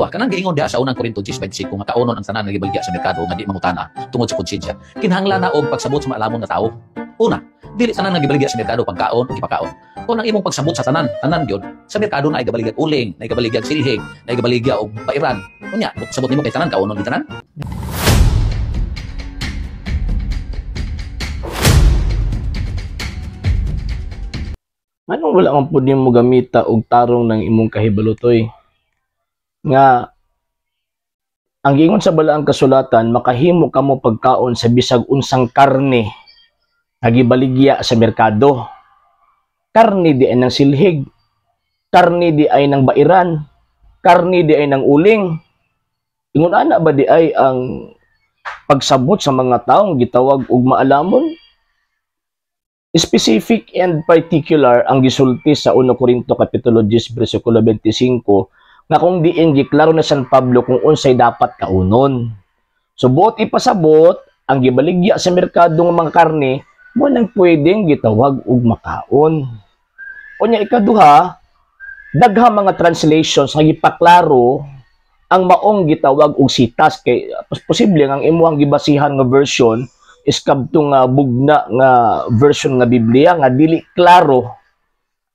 Kanang giingon diha sa Unang Korinto 10:25 nga kaunon ang tanan nga gibaligya sa merkado nga di mangutana tungod sa konsensya. Kinahanglan na og pagsabot sa maalamon nga tawo. Una, dili tanan nga gibaligya sa merkado pagkaon o gipakaon. Kung ang imong pagsabot sa tanan, tanan gyud sa merkado na ay gabaligya uling, na gabaligya silhig, na gabaligya og bairan. Unya, sabot nimo kay tanan kaunon di tanan. Anong wala man pud nimo gamita og tarong ng imong kahibalutoy? Nga ang giingon sa Balaang Kasulatan, makahimo kamo pagkaon sa bisag unsang karne nga gibaligya sa merkado. Karne di ay ng silhig, karne di ay ng bairan, karne di ay ng uling. Ingon ana ba di ay ang pagsabot sa mga taong gitawag og maalamon? Specific and particular ang gisulti sa 1 Korinto Kapitulo 10 versikulo 25 nga kung diin giklaro na San Pablo kung unsay dapat kaunon. So buot ipasabot ang gibaligya sa merkado ng mga karne mo nang pwedeng gitawag og makaon. Unya ikaduha, daghang mga translations nga gipaklaro ang maong gitawag og sitas kay posible ang imuhang gibasihan nga version is kabtong bugna nga version nga Biblia nga dili klaro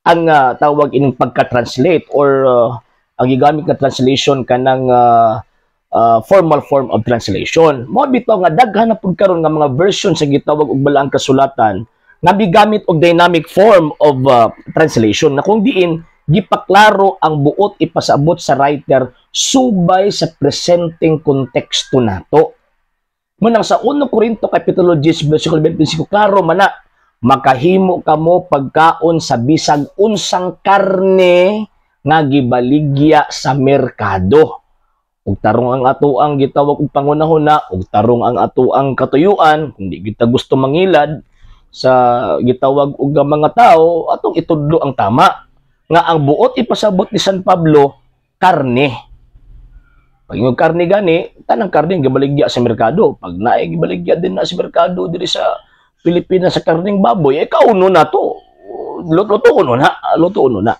ang tawag ining pagka-translate or ang gigamit nga translation kanang formal form of translation. Mao bitaw nga daghan na pud karon nga mga version sa gitawag og Balaang Kasulatan nga gigamit og dynamic form of translation na kung diin gipaklaro ang buot ipasabot sa writer subay sa presenting konteksto nato. Munang sa 1 Korinto Kapitulo 10 versikulo 25 klaro man na makahimo kamo pagkaon sa bisag unsang karne nga gibaligya sa merkado. Ug tarong ang atoang gitawag og pangunahuna, ug tarong ang atoang katuyuan, kung di kita gusto mangilad sa gitawag og mga tao, atong itudlo ang tama nga ang buot ipasabot ni San Pablo karne. Pag yung karne gani, tanang karne gibaligya sa merkado. Pag naay gibaligya din na sa merkado diri sa Pilipinas sa karneng baboy, eh kauno na to. Luto na, luto na.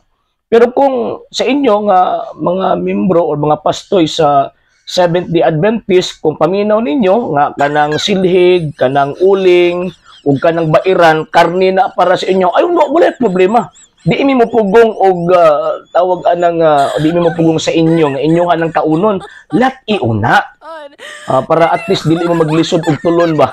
Pero kung sa inyo nga mga membro o mga pastoy sa Seventh-day Adventist, kung paminaw ninyo nga kanang silhig, kanang uling, ug kanang bairan, karne na para sa inyo, ay wala problema. Di imi mo pugong og tawag anang di imi mo pugong sa inyo nga inyohan ng kaunon, lat iuna. Para at least dili mo maglisod og tulon ba.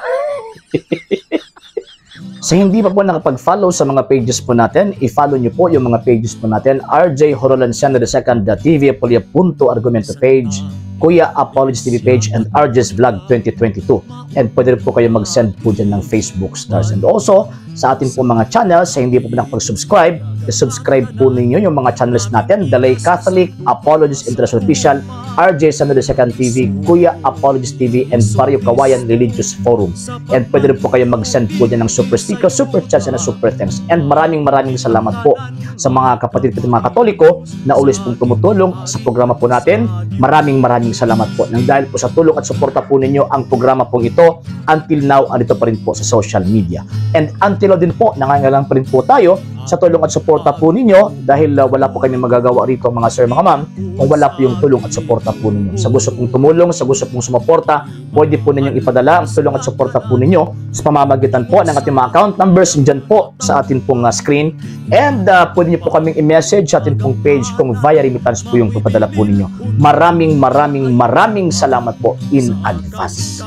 Sa hindi pa po nakapag-follow sa mga pages po natin, i-follow nyo po yung mga pages po natin, RJ Horolanciano II, TV Apolia punto Argumento page, Kuya Apologies TV page, and RJ's Vlog 2022. And pwede rin po kayo mag-send po dyan ng Facebook stars. And also, sa atin po mga channels, sa hindi po nakapag-subscribe, i-subscribe po ninyo yung mga channels natin, Dalay Catholic, Apologies International Official, RJ Sano II TV, Kuya Apologies TV, and Barrio Kawayan Religious Forum. And pwede rin po kayo mag-send po dyan ng super sticker, super chats, and super thanks. And maraming maraming salamat po sa mga kapatid po mga Katoliko na always pong tumutulong sa programa po natin. Maraming maraming salamat po. Nang dahil po sa tulong at suporta po ninyo ang programa pong ito, until now, andito pa rin po sa social media. And until now din po, nangangailangan pa rin po tayo sa tulong at suporta po ninyo dahil wala po kami magagawa rito mga sir, mga ma'am, kung wala po yung tulong at suporta po ninyo. Sa gusto pong tumulong, sa gusto pong sumuporta, pwede po ninyong ipadala ang tulong at suporta po ninyo sa pamamagitan po ng ating mga account numbers dyan po sa atin pong screen. And pwede niyo po kaming i-message sa atin pong page kung via remittance po yung papadala po ninyo. Maraming maraming maraming salamat po in advance.